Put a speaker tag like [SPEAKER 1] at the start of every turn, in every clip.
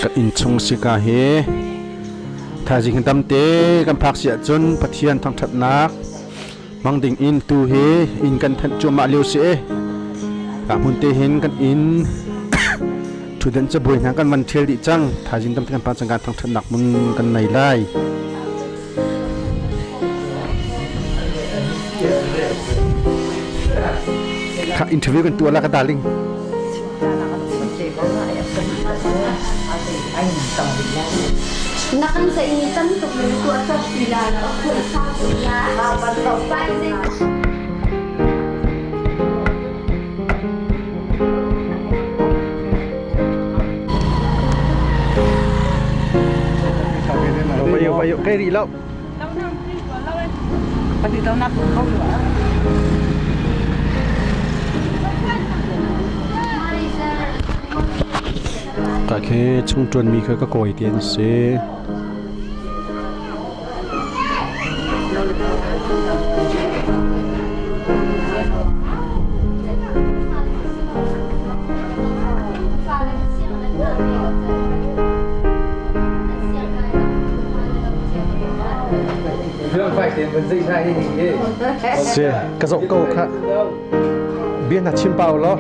[SPEAKER 1] Kan innchung sika hi thaizing tamte kan phak si ahcun Pathian thangṭhatnak hmang ding in tu hi inn kan thenh cuahmah lio si. Ka hmun te hin kan inn ṭhutdan cabuai hna kan van ṭhial dih cang. Thaizing tamte kan phak cang kan thangṭhatnak hmun kan nei lai. Kha interview kan tuah la ka darling.
[SPEAKER 2] Na kan sa ini tam tuk na tuah cawk ti la la khui sa tu la pai zei.
[SPEAKER 1] Bayo bayo kay ri lo. Ka khi chung ṭuan mi kha ka kawi ti an si. Si, ka zoh ko kha. Bia na chim pau lo.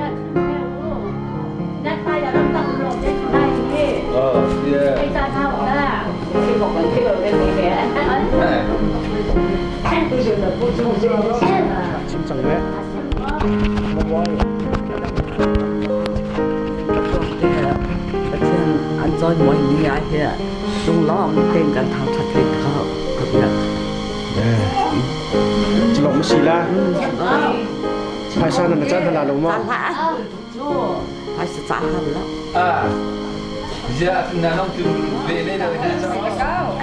[SPEAKER 1] Chim cang ne.
[SPEAKER 3] Pathian an cawn moi ni ah hi lunglawm tein kan thangṭhat ve kho ka biak.
[SPEAKER 1] Cilawm si la. Phaisa na na chan hala lo ma?
[SPEAKER 3] Phaisa ca hal lo.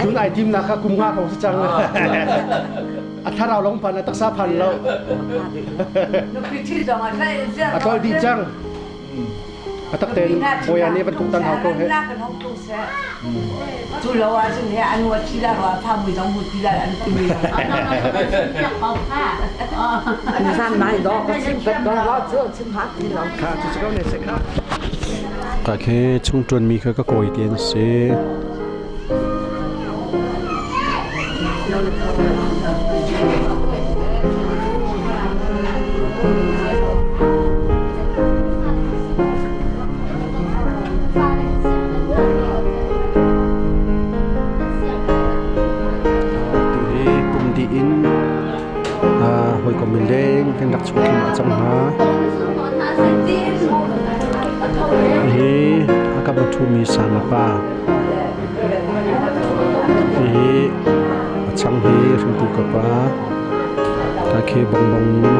[SPEAKER 1] Tun ai tim na kha kum nga ko si cang. A thlarau long pan a taksa phan lo. A tol dih cang. A tak tein bawi nih van kuk tan hau ko he.
[SPEAKER 4] Cu lo ahcun he anu a thi la rua pha mui zong mu ti la an ti mi.
[SPEAKER 3] An zan nai do ka chim pat ko lo cu chim ha ti lo.
[SPEAKER 1] Kha cu ko ne se kha. Ka khe chung tuan mi kha ka kawi ti an si. Tuhi pum dih in hawikom mileng kan rak chuak thluahmah cang hna. Hi a ka va ṭhumi sang pa. Hihi a chang hi hringtu ka pa. Ta khi bongbong nu.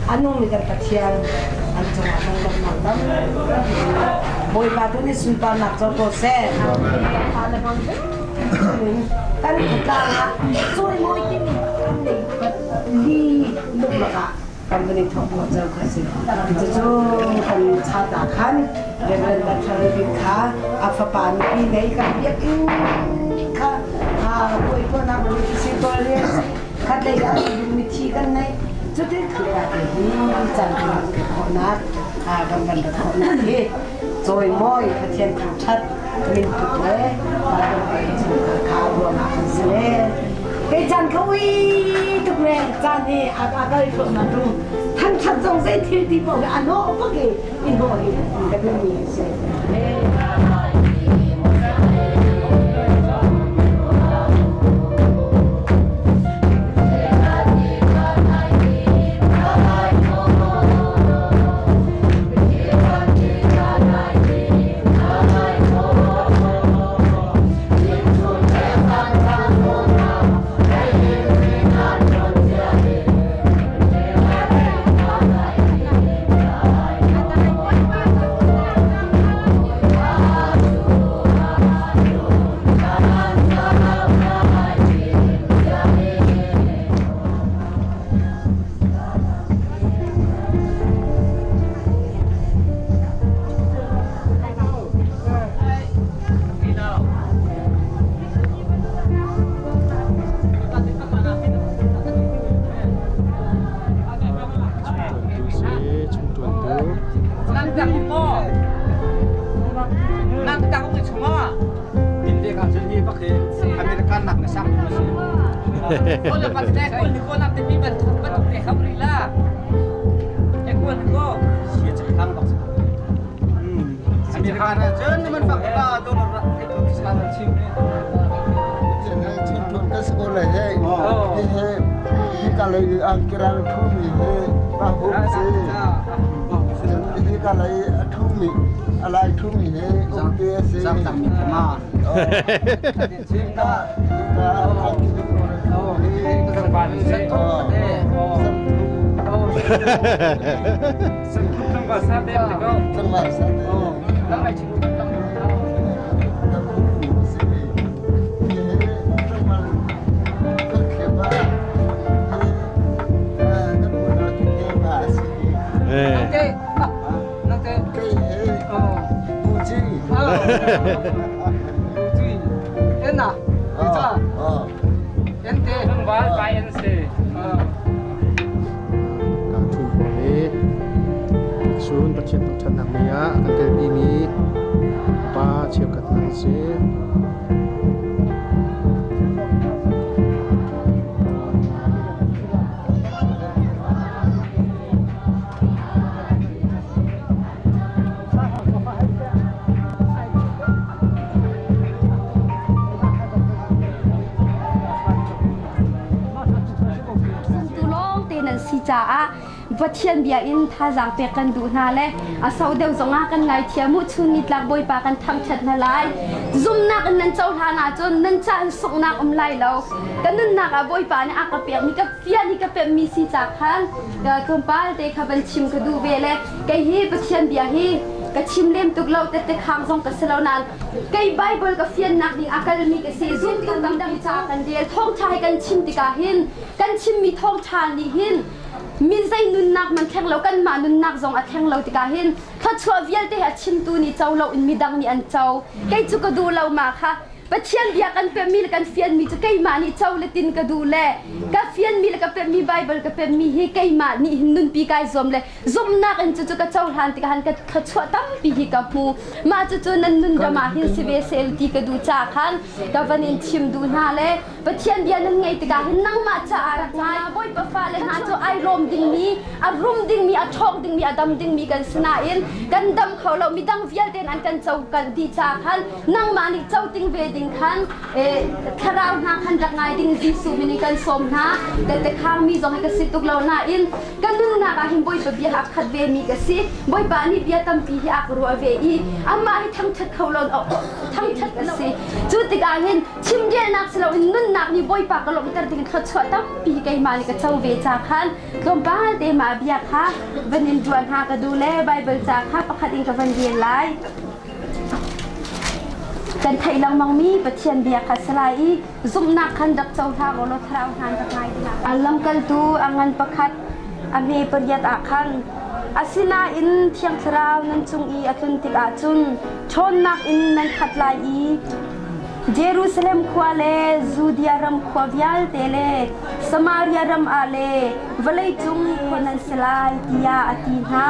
[SPEAKER 4] Anung kan Pathian an cungah lungdongnak tampi Bawipa tu nih sunparnak co ko seh. Kan kutlang ah cawimawi timi kan nei li luk lakah. Kan van i thawk khawh cang kha si. Cucu kan chata khan Reverend Dr. Bik kha a fapa nupi nei kan biakinn kha puai tuahnak si tawlrel si khat lei ah mithi kan nei cutin kha te hi caan kan khawhnak kan van rat khawhnak hi cawimawi Pathian thangṭhat min put le chungkhar kha ruangah kan si le kei caan kha ui tuk le caan hi a kal thluahmah tu thangṭhat zong zei thil ti paoh hi a hnawh bak i i hnawh hi ka duhmi a si.
[SPEAKER 1] Cun Pathian thangṭhatnak ni ah a kan telpimi pa cheukhat hna an si.
[SPEAKER 2] Zumtu lawng te nan si caah Pathian bia in thazaang pek kan duh hna le a sau deuh zongah kan ngaithiam u chun nitlak Bawipa kan thangṭhat hna lai. Zumnak in nan cohlan ahcun nan ca in sunghnak um lai lo. Ka nunnak ah Bawipa nih a ka pekmi ka fian i ka pemmi si ca khan tlawmpal te kha van chim ka duh ve le kei hi Pathian bia hi ka chim lem tuk lo tette khang zong ka si lo nain kei Bible ka fiannak ding a kalmi ka si zumtu tampi ca kan rel thawngṭha hi kan chim tikah hin kan chimmi thawngṭha nih hin mi zei nunnak man thleng lo kanmah nunnak zong a thleng lo tikah hin thluachuah vialte hi a chimtu nih co lo in midang nih an co kei cu ka duh lo ma kha Pathian bia kan pemmi le kan fianmi cu keimah nih co le tin ka duh le ka fianmi le ka pemmi Bible ka pemmi hi keimah nih hin nunpi kai zuam le zumhnak in cucu ka cohlan tikah han ka thluachuah tampi hi ka hmu. Mah cucu nan nun ram ah hin si ve sel ti ka duh caah khan ka van in chim duh hna le Pathian bia nan ngaih tikah hin nangmah caah rak ngai. Bawipa fale hna cu ai lawm dingmi, a rum dingmi, a ṭhawng dingmi, a dam dingmi kan si nain kan dam kho lo. Midang vialte an kan co kan dih caah khan nangmah nih co ting ve ding khan thlarau hna khan rak ngai ding Jesuh min in kan sawm hna. Tete khangmi zong hi ka si tuk lo nain ka nunnak ah hin Bawipa bia a khat ve mi ka si. Bawipa nih bia tampi hi a ka ruah ve i amah hi thangṭhat kho lo thangṭhat ka si. Cu tikah hin Chimrelnak si loin nunnak nih Bawipa ka lawmhter ding thluachuah tampi keimah nih ka co ve ca khan tlawmpal te mah bia kha van in ṭuan hna ka duh le Baibal ca kha pakhat in ka van rel lai. Kan theih lengmangmi Pathian bia kha si lai i zumhnak khan rak cohlang u law thlarau hna rak ngai dingah. A lamkaltu a ngan pakhat. A hme pariat ah khan asinain Thiang Thlarau nan cung i a tlun tikah cun ṭhawnnak in nan khat lai i Jerusalem khua le Judea ram khua vialte le Samaria ram ah le vawleicung khua nan si lai tiah a ti hna.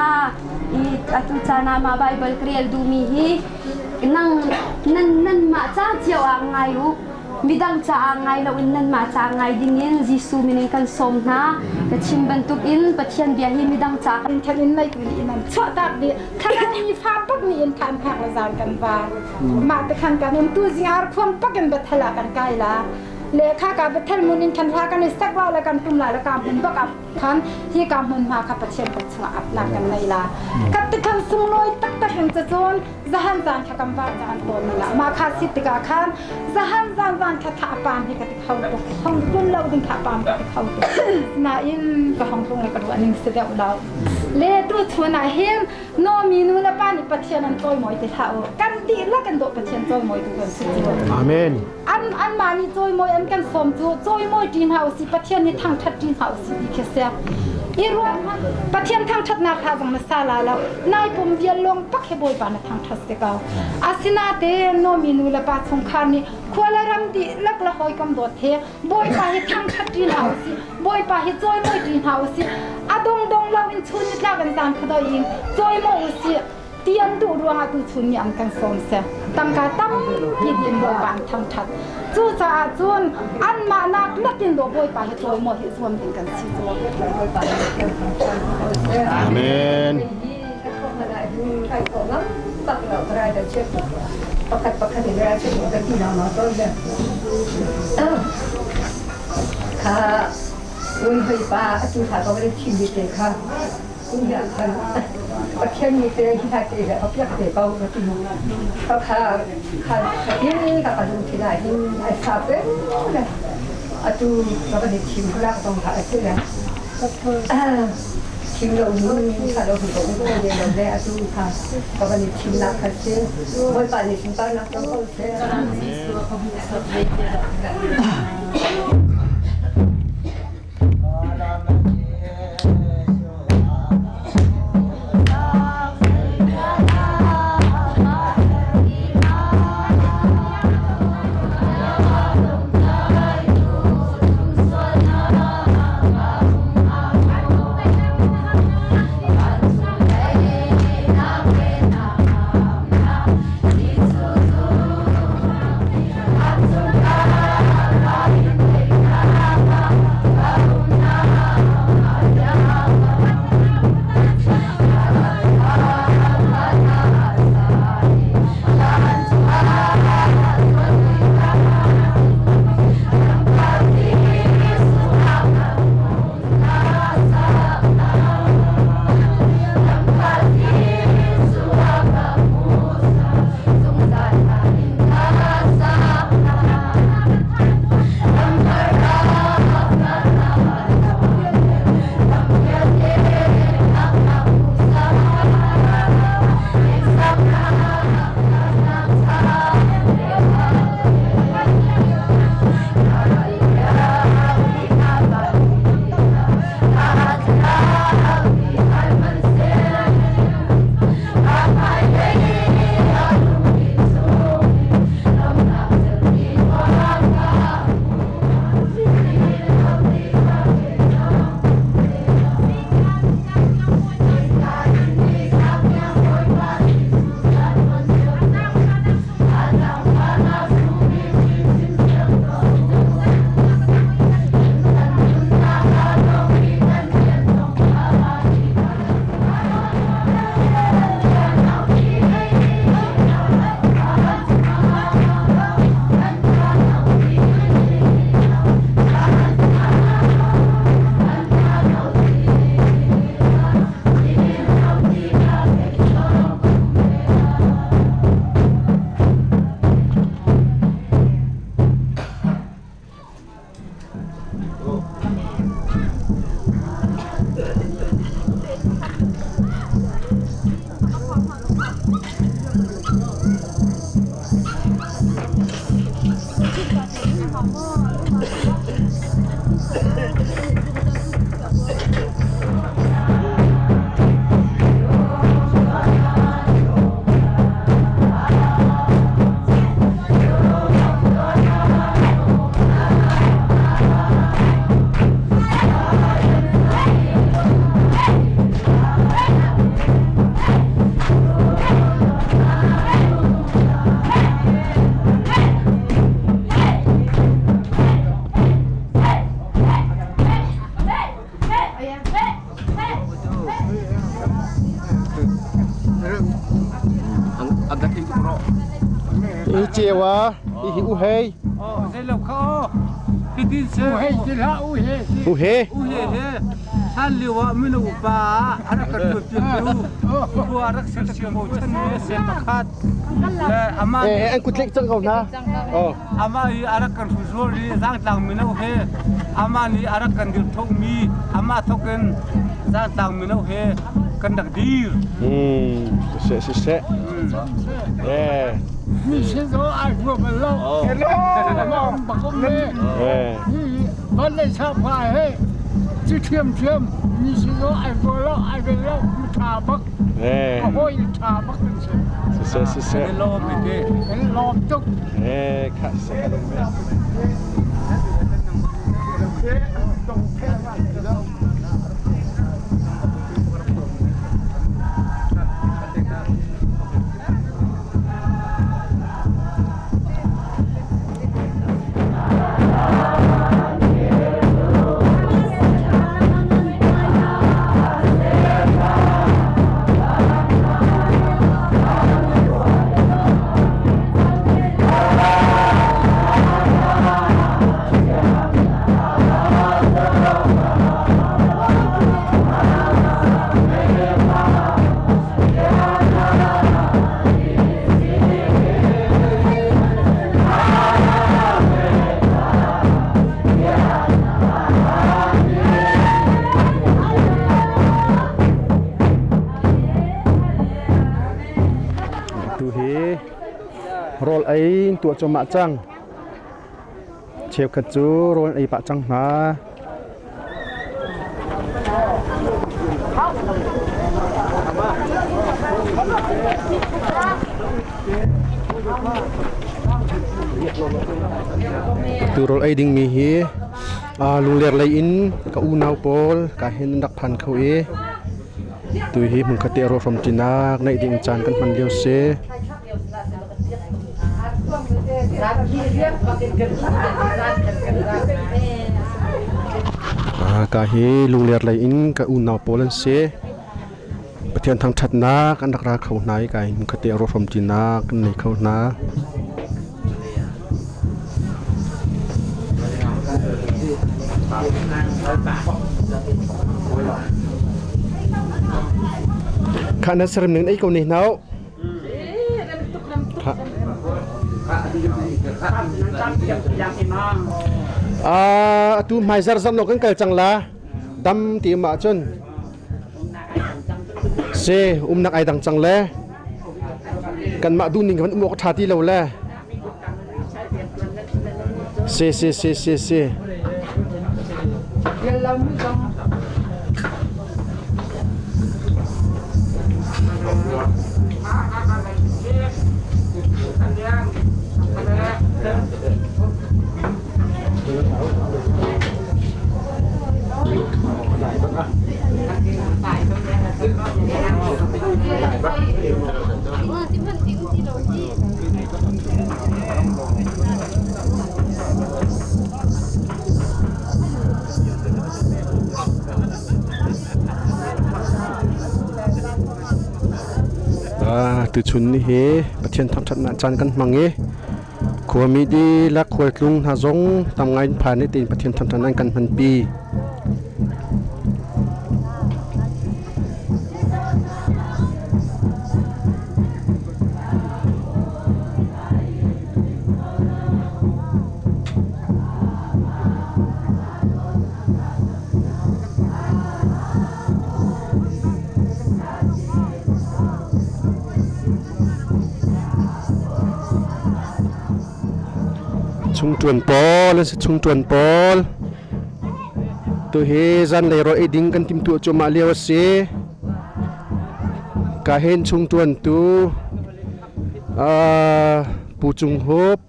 [SPEAKER 2] I atu caan ah mah Baibal ka rel duhmi hi nang nan nanmah ca cio ah ngai u. Midang caah ngai loin nanmah caah ngai dingin Jesuh min in kan sawm hna. Ka chim bantukin Pathian bia hi midang caah
[SPEAKER 5] in khan in mei tu nih in an chuahtak dih thlarau mi fa pak nih in khan hak le zan kan va mah te khan kan um tu zingar khuam pak in bathal ah kan kai la le kha ka bathal mun in khan hla kan i sak la le kan tum la le ka hmun bak ah khan hi ka hmun hma kha Pathian kut chungah apnak kan nei la kat te khan sunglawi taktak in cun zahan zan kha kan var caan tawn na mah kha sit tikah khan zahan zan zan kha tha pam hi ka ti kho tuk hong tlun lo ding tha pam ka ti kho tuk nain ka hong tlung le ka ruah ning si deuh lo le tu chun ah hin no mi nu le pa nih Pathian an cawimawi ti hlah u kan dihlak kan dawh Pathian cawimawi tu kan si cu
[SPEAKER 1] Amen.
[SPEAKER 5] An an mah nih cawimawi an kan sawm cu cawimawi ṭi hna usih Pathian nih thangṭhat ṭi hna usih ti khi si i ruat hmanh Pathian thangṭhatnak hla zong na sa la lo nai pum vial lawng pak hi Bawipa na thangṭhat si ko asinain nomi nu le pa chungkhar nih khua le ram dihlak le hawikom dawt he Bawipa hi thangṭhat ṭi hna usih Bawipa hi cawimawi ṭi hna usih a dongdong lo in chun nitlak in zan khuadoi in cawimawi usih ti an duh ruangah tuchun nih an kan sawm seh tangka tampi din Bawipa an thangṭhat cucaah cun anmah nak nakin dawh Bawipa hi cawimawi hi zuam ding kan si cu.
[SPEAKER 1] Amen.
[SPEAKER 6] Pakhat pakhat in ra che ka ti na ma to le kha ui hoi pa atu tha ko le thim te kha Pathian nih te hi hna te a piak te ko ka ti. Ka kha kha khatin ka ka lungthin ah hin ai sa peng le atu ka van i thim lak zong kha a si le thim lo nu tha lo hu ko ko ne lo le atu kha ka van i thim nak kha si Bawipa nih sunparnak co ko seh.
[SPEAKER 1] Hi cewa hi u hei.
[SPEAKER 7] Oh, zei lo kha o. Hitin se. U hei ti hlah u he.
[SPEAKER 1] U he.
[SPEAKER 7] U he he. Hlan lio ah mino upa a rak kan tuan piak tu. Khua rak sersiam mo chan he se pakhat. Le ama
[SPEAKER 1] Eh an kut lek cang ko hna. Oh.
[SPEAKER 7] Ama i a rak kan hruzual i zangtlang mino he ama nih a rak kan dir thok mi ama thok in zangtlang mino he kan rak dir.
[SPEAKER 1] Siseh siseh. Eh.
[SPEAKER 7] Mi sin zo ai ruam lo. Hello. Bak um le.
[SPEAKER 1] Eh.
[SPEAKER 7] Van lei sa pha he. Ci thiam thiam mi sin zo ai ruam lo ai ve lo mi tha bak.
[SPEAKER 1] Eh.
[SPEAKER 7] A hoi tha bak kan si.
[SPEAKER 1] Siseh siseh.
[SPEAKER 7] Lawm ite. Lawm tuk.
[SPEAKER 1] Eh kha siseh ka lung ve. Tu hi rawl ei tuah cuahmah cang. Cheukhat cu rawl ei pah cang hna. Tu rawl ei dingmi hi Lungler lei in ka unau pawl ka hin an rak phan kho i tu hi hmunkhat te rawl hrawmṭinak neih ding caan kan hman lio si. Ka hi Lungler lei in ka unau pawl an si. Pathian thangṭhatnak an rak ra kho hna i ka hi hmunkhat te rawl hrawmṭinak kan nei kho hna. Kha na sarim ning ei ko ne hnau. Atu hmaizar zan lo kan kal cang la dam ti ma cun se umnak ai dang cang le kanmah duhning kan um awk tha ti lo le se se se se se Tuchun ni hi Pathian thangṭhatnak caan kan hmang i khuami dihlak khualtlung hna zong tam ngai in phan i tiin Pathian thangṭhatnak an kan hmanpi. Chungṭuan pawl an si chungṭuan pawl. Tuhi zanlei rawl ei ding kan timhtuah cuahmah lio a si. Ka hen chungṭuan tu Pu Cung Hup,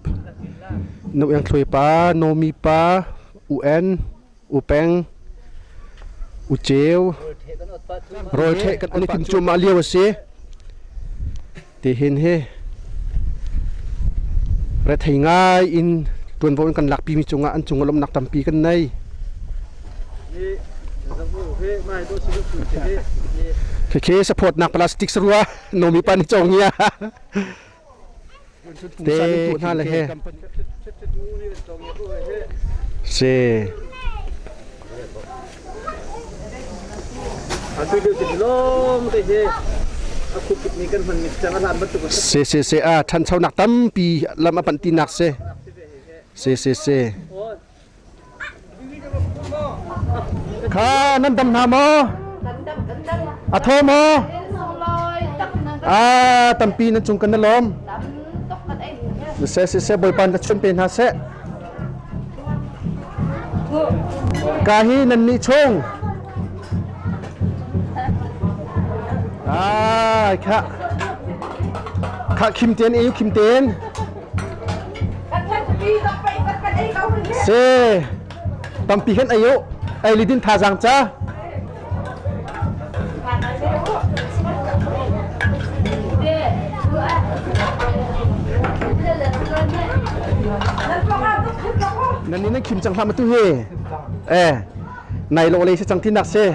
[SPEAKER 1] No Iang Thluai pa, Nomi pa, UN, U Peng, U Ceu, rawl ṭheh kan i tim cuahmah lio a si. Tihin hi rethei ngai in ṭuanvo in kan lakpi mi cungah an cung lawmhnak tampi kan nei. Khekhe support nak plastic sarua nomi pa ni chong ya. Te hna le he. Si. Si si si a ṭhanchonak tampi lam a panh tinak si. Si si si. Kha nan dam hna maw? A thaw maw? Ah, tampi nan cung kan na lawm. Se se se Bawipa na chun pe hna seh. Ka hi nan nih chung. Ah, kha. Kha khim ten eu khim ten. Se tampi khan ei u. Ei li din thazaang ca. Nan ni nan khim cang hlah ma tu hi. Eh, nai lo le si cang ti nak se.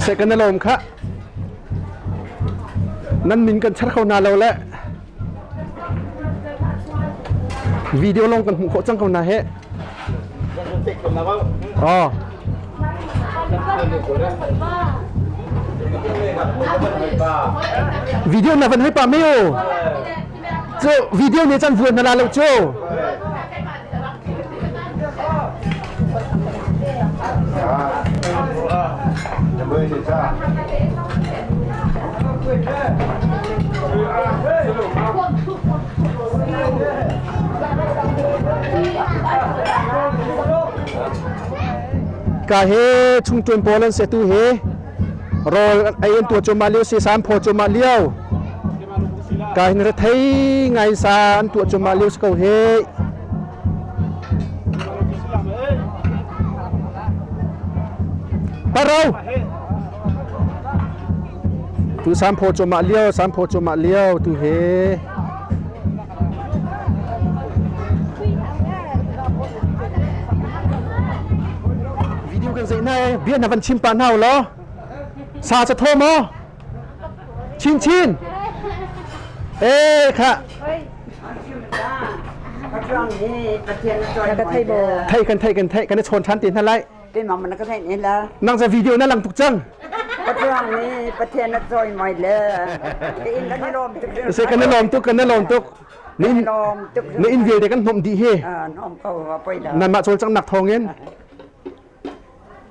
[SPEAKER 1] Se kan na lom kha. Nan min kan char kho na lo le. Video long kan hmuh khawh cang ko na he. Oh. Video na van hei pa me o. Cu video ne chan vuan na la lo cu. Ka he chungṭuan pawl an si tu he rawl ei an tuah cuahmah lio si san phaw cuahmah lio ka hin rethei ngai sa an tuah cuahmah lio si ko he Parau Tu san phaw cuahmah lio san phaw cuahmah lio tu he Video kan zeih hna e bia na van chim pa hna u law sa ca thaw maw chin chin eh kha thei kan thei kan thei kan i chawn than te hna lai
[SPEAKER 8] Keimah man ka theih ne la.
[SPEAKER 1] Nang za video na lang tuk cang.
[SPEAKER 8] Pathian nih Pathian na cawi moi le. Ka in kan i lawm tuk.
[SPEAKER 1] Se kan i lawm tuk kan i lawm tuk.
[SPEAKER 8] Ni in lawm tuk.
[SPEAKER 1] Na in vialte kan hnomh dih hi.
[SPEAKER 8] Ah hnom ko poi la.
[SPEAKER 1] Nan mah cawlcang nak thawng in.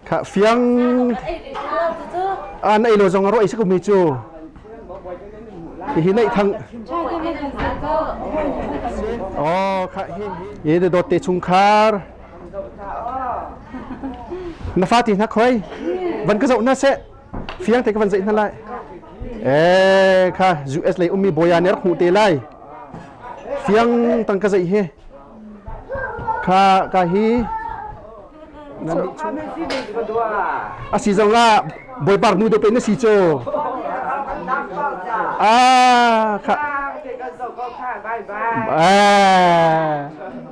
[SPEAKER 1] Kha fiang an ei lo zong a ro ei si ko mi cu. Hihi naih thang. Oh kha hi. Ye de dot te chungkhar. Na fa ti hna khoi van ka zoh na seh fiang te ka van zeih hna lai eh kha US lei ummi boya ne rak hmuh te lai fiang tang ka zeih hi kha ka hi a si zong ah bawipa nu do pe na si cu ah kha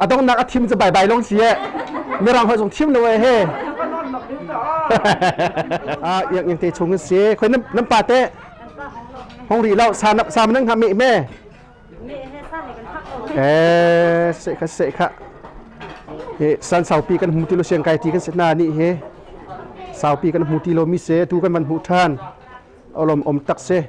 [SPEAKER 1] a donghnak a thim cu bai bai long si e mirang hoi zong thim lo e he ah iang iang te chung si khoi nam nam pa te hong ri lo sa nap sa nang ha me me eh se kha se kha he san saupi kan hmu ti lo siang kai ti kan se na ni he saupi kan hmu ti lo mi se tu kan man hmu than olom om tak se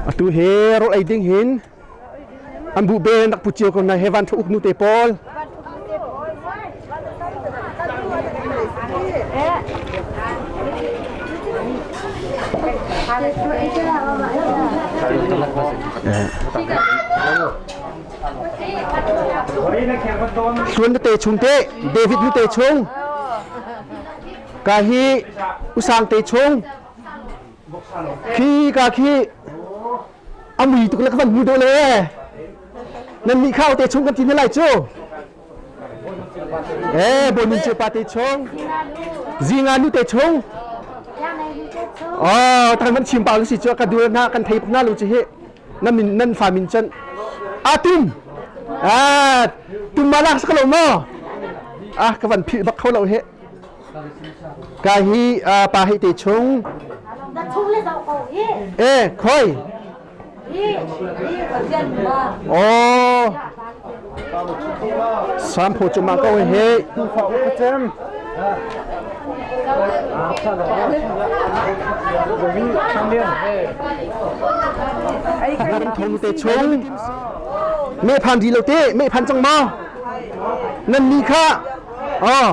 [SPEAKER 1] Atu he rawl ei ding hin an bu ben rak pu cio ko na he van uk nu te pawl Suan te chung te David nu te chung ka hi usang te chung khi ka khi amui tuk le ka van hmu do le nan nih khao te chung kan ti na lai cu Eh, bawi min pa te chung. Zinga nu te chung. Oh, tang man chim pa si chu ka du na kan thei na lu chi hi. Nan min nan fa min chan. Atum. Ah, tum malak sa lo mo. Ah ka van philh bak kho lo he. Ka hi pa hei te chung.
[SPEAKER 9] Na chung le zoh ko hi.
[SPEAKER 1] Eh khoi. Oh. Sam phu cu ma ko he. Thong te chung. Me phan di lo te, me phan cang ma. Nan ni kha. Oh.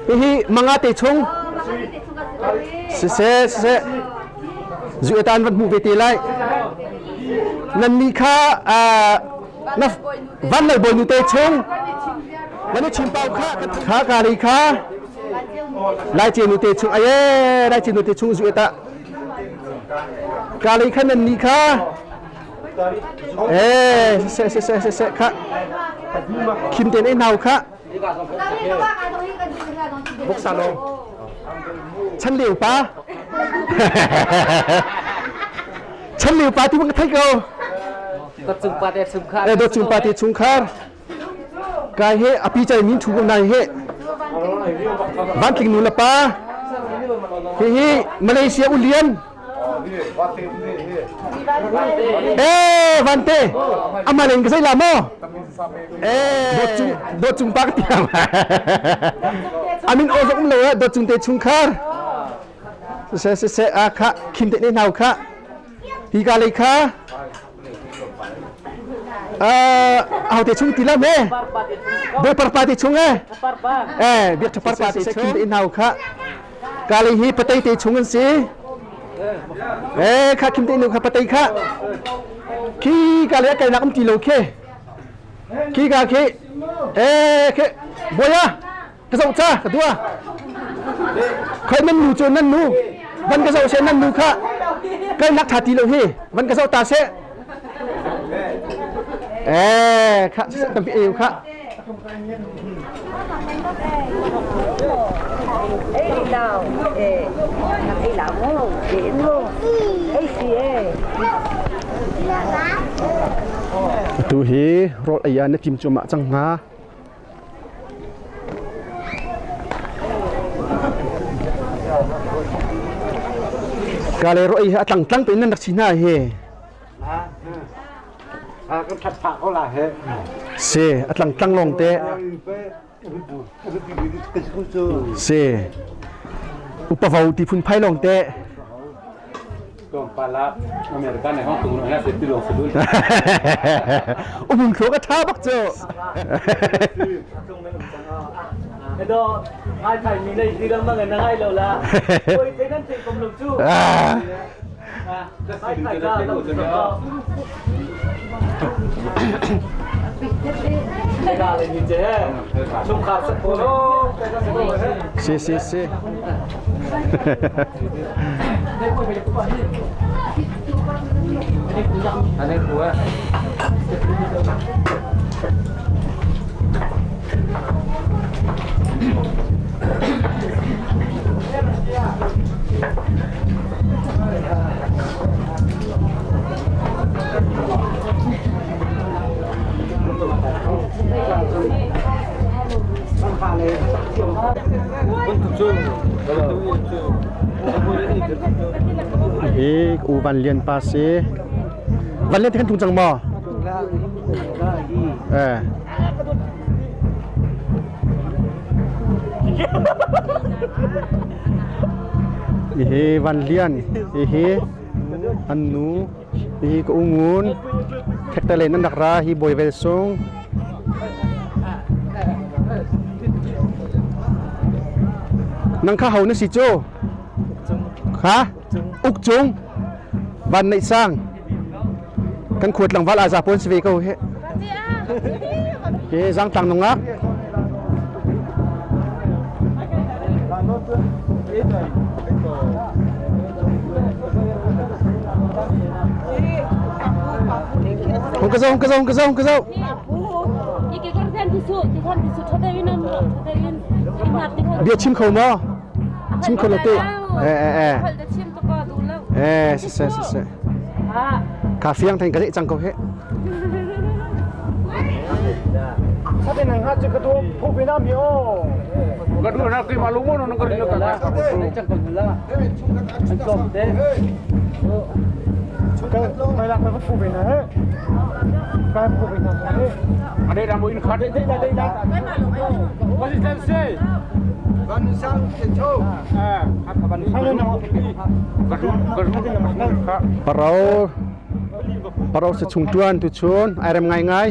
[SPEAKER 1] Hihi manga te chung siseh siseh zu tan van hmu ve te lai nan ni kha na van lei bawi nu te chung van i chim pau kha kha ka ri kha lai ce nu te chung aye lai ce nu te chung zu ta ka lei kha nan ni kha eh siseh siseh siseh kha khim ten ei nau kha Chan lio pa. Chan lio pa ti bang thai ko.
[SPEAKER 10] Dot cung pa te chungkhar.
[SPEAKER 1] Eh dot cung pa te chungkhar. Kai he api chai min thu ko nai he. Van tling nu la pa. Hi hi Malaysia ulian. Eh Vante ama len ka sei la mo eh dot cung pa ka tiang amin o zong lo eh dot cung te chung khar se se se a kha khim te ne nau kha hi ka lei kha au te chung ti la me boi par pa te chung eh eh biak par pa te chung te nau kha Ka lei hi patei te chung an si. Eh kha khim te nu kha patei kha. Khi ka le kai nak um ti lo khe. Khi ka khi. Eh khe boya ka zoh cha ka dua. Khoi nan nu chu nan nu. Van ka zoh se nan nu kha. Kai nak tha ti lo hi. Van ka zoh ta se. Eh kha tampi eu kha. Atu hi rawl ei ah na tim cuahmah cang hnga. Ka le rawl ei hi a tlangtlang tein nan rak si hna hi.
[SPEAKER 7] Kan ṭhat phah ko la he.
[SPEAKER 1] Si, a tlangtlang lawng te. Si. Upa vo ti phun phai lawng te. Umung thlo ka tha bak cu.
[SPEAKER 10] Edo ngai thai mi nei hi dang mang na ngai lo la. Koi te nan te kom lo chu.
[SPEAKER 1] Si si si. Hi u Van Lian pa si. Van Lian kan tung cang maw? Eh. Hihi Van Lian, hihi an nu, hihi ka ungun, thekte len an rak ra, hi Bawi Vel Sung. Nang kha ho na si cu? Kha? Uk Cung. Van Neih Sang. Kan khuat tlangval a za pawn si ve ko he. Hi Zangtlang nungak. Hung ka zo, hung ka zo, hung ka zo, hung ka zo. Bia chim kho maw? Chim kho lo te. Eh eh eh. Eh, se se se. Ka fiang theng ka cang ko he. Paro paro se chung tuan tu chun ai rem ngai ngai.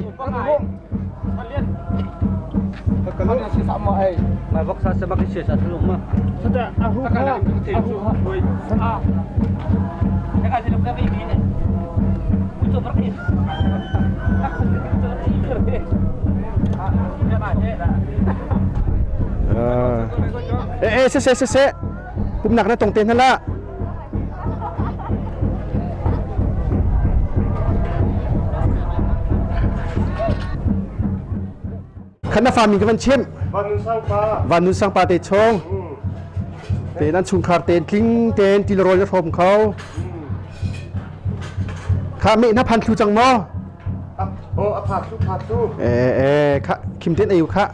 [SPEAKER 1] Eh eh se se se se pumnak na tong te hna la. Khan na fami ka van chim. Van Nun Sang pa te chung. Te nan chungkhar te tling ten tilrawl na hrom kho. Kha me na phan thlu cang maw?
[SPEAKER 11] Oh, a pha thlu pha thlu.
[SPEAKER 1] Eh eh kha khim ten ayu kha.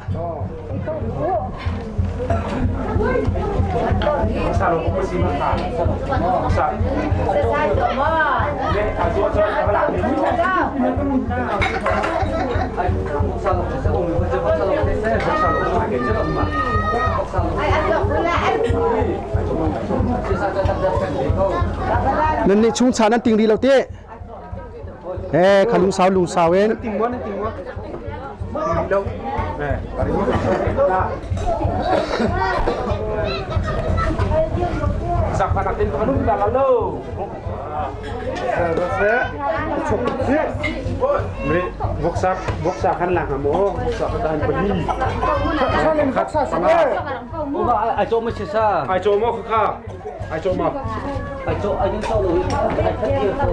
[SPEAKER 1] Nan nih chungcha nan ting rih lo te. Eh kha lungsau lungsau in.
[SPEAKER 10] Ai cho mo sa.
[SPEAKER 11] Ai cho mo kha. Ai cho mo.
[SPEAKER 10] Ai cho ai cho lo ai thắt kia ko.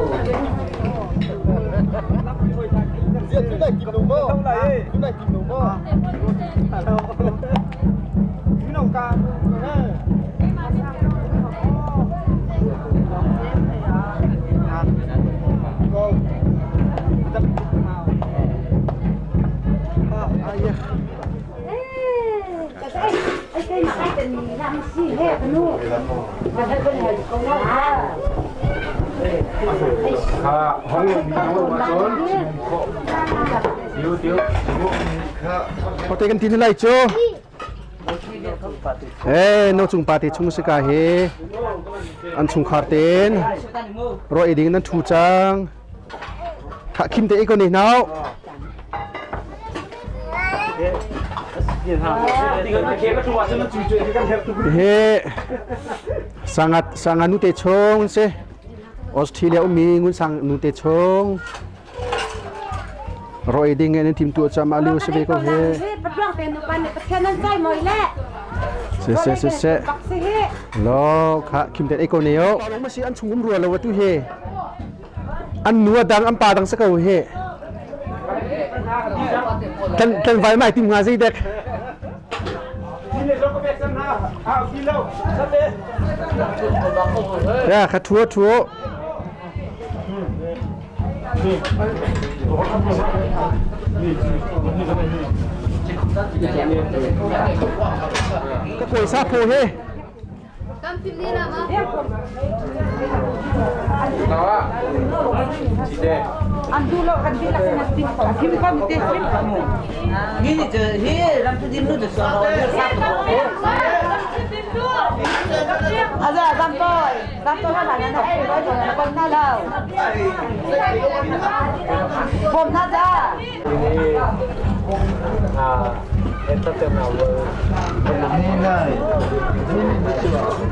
[SPEAKER 1] Hote kan tin lai cu. Eh no chung pa te chung si ka he an chungkhar ten ro ei ding nan thu cang. Kha khim te ko ni nau. He sangat sanga nu te chung se Australia ummi ngun sang nu te chung roi ding in tim tu cham aliu se ve ko he se se se se lo kha khim te ko ne yo ma si an chung um ruwa lo tu he an nu dang an pa dang sa ko he kan kan vai mai tim nga zei dek Ya kha thua thua Ka kawi sa pho he.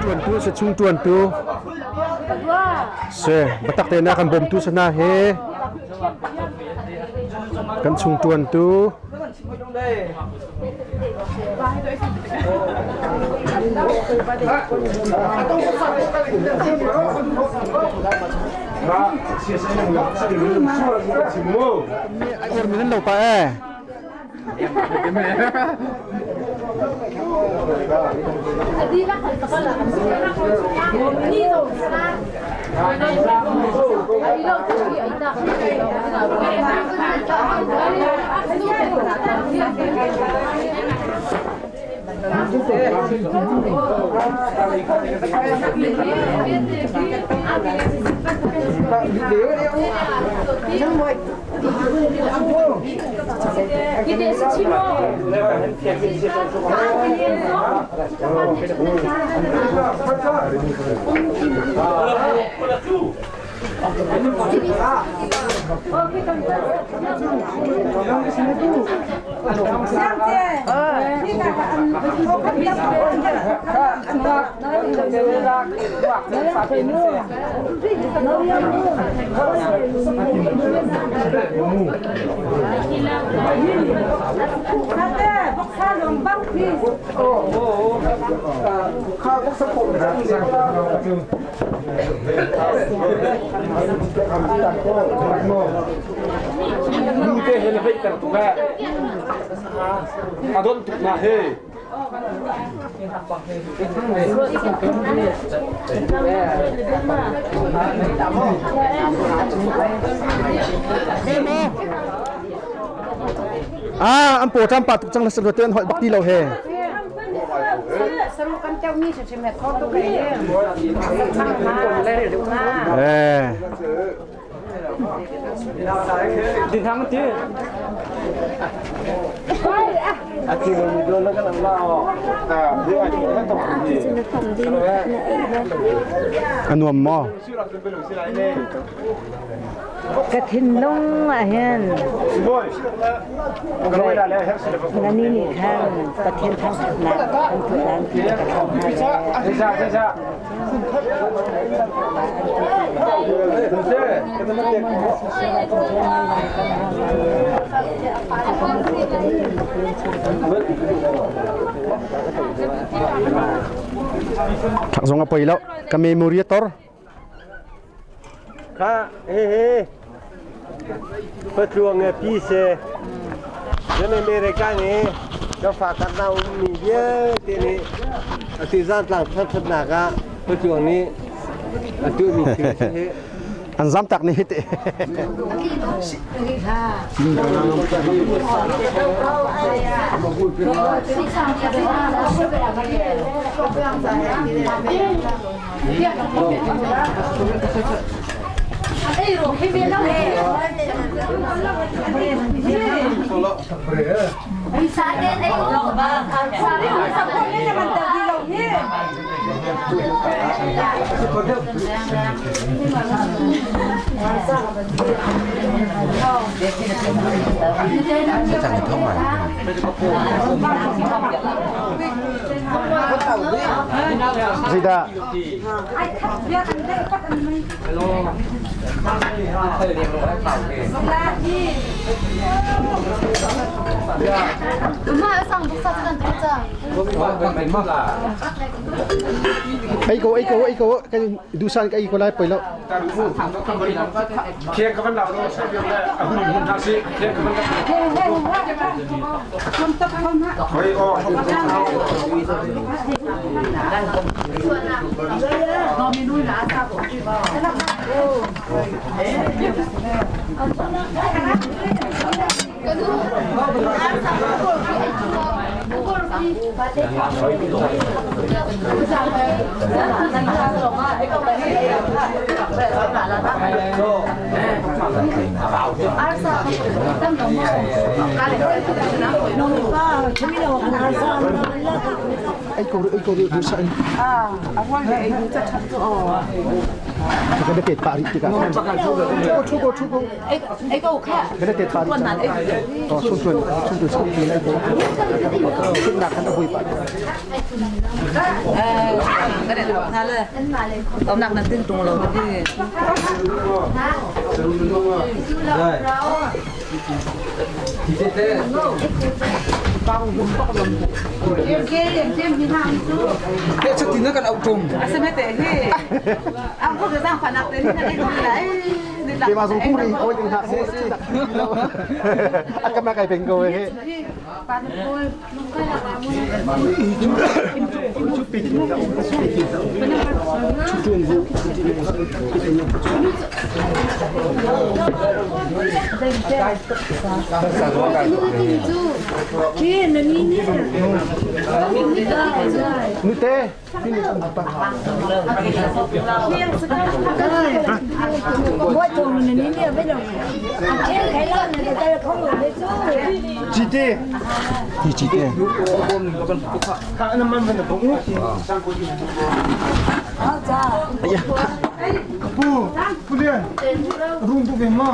[SPEAKER 1] Tuantu se chung tuantu se batak te na kan bawmtu sana he kan chung tuantu Ai or min lo pa e.
[SPEAKER 7] Nu te he na veih ter tuk eh. A don tuk na he.
[SPEAKER 1] Ah, an paw ṭam pa tuk cang na sal te an holh bak ti lo he. Eh.
[SPEAKER 10] Din hang ti.
[SPEAKER 1] A nuam maw?
[SPEAKER 8] Ka thinlung ah hin na ni nih khan Pathian thangṭhatnak kan tuah lan ti ka thawng hna le.
[SPEAKER 1] Thak zong a poi lo. Ka memory a tor.
[SPEAKER 12] Kha he patluang e pi se jan America nih ka fa kan na ummi vialte nih ati zantlang thangthatnak ah patluang nih a tuahmi thil si hi
[SPEAKER 1] An zam tak ni hi te. Zeidah? Ei ko ei ko ei ko kan dusan ka ei ko lai poi lo.
[SPEAKER 11] Khiang ka van lau lo sa biak le a hun hun hna si khiang ka van Hoi o
[SPEAKER 1] Ei ko ei ko dusan. Ka tet pa ri tikah. Thu ko thu ko. Ka tet pa ri. Oh, chung tuan chung tuan chung tuan ei ko. Chung nak kan abui pa. Keimah zong kum ri hawi ding hna seh. A ka ma kai peng ko he. Nute. Cite. Hi cite.
[SPEAKER 11] Pu, Pu Lian, rum pu ke ma.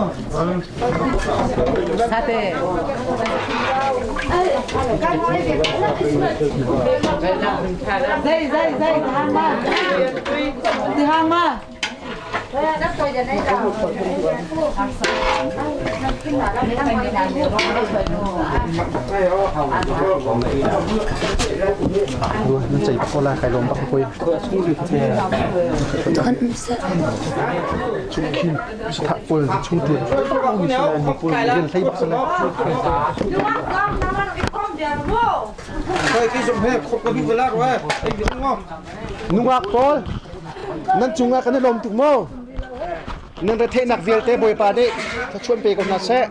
[SPEAKER 3] Sate.
[SPEAKER 4] Dây dây dây hang ma. Từ hang ma.
[SPEAKER 1] Nan cei bak ko la kai lawm bak ko. Chung khin thah pawl chung tuan mi mi pawl rian hlei bak sala. Nungak pawl nan cungah kan i lawm tuk maw? Nan retheihnak vialte Bawipa nih thluachuah pe ko hna seh.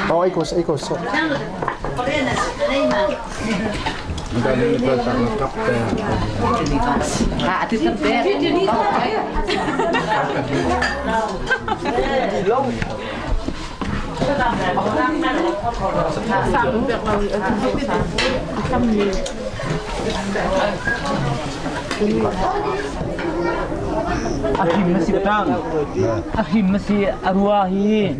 [SPEAKER 1] Oh, ikos, ikos.
[SPEAKER 10] A him na si tang. A him na si a rua hi.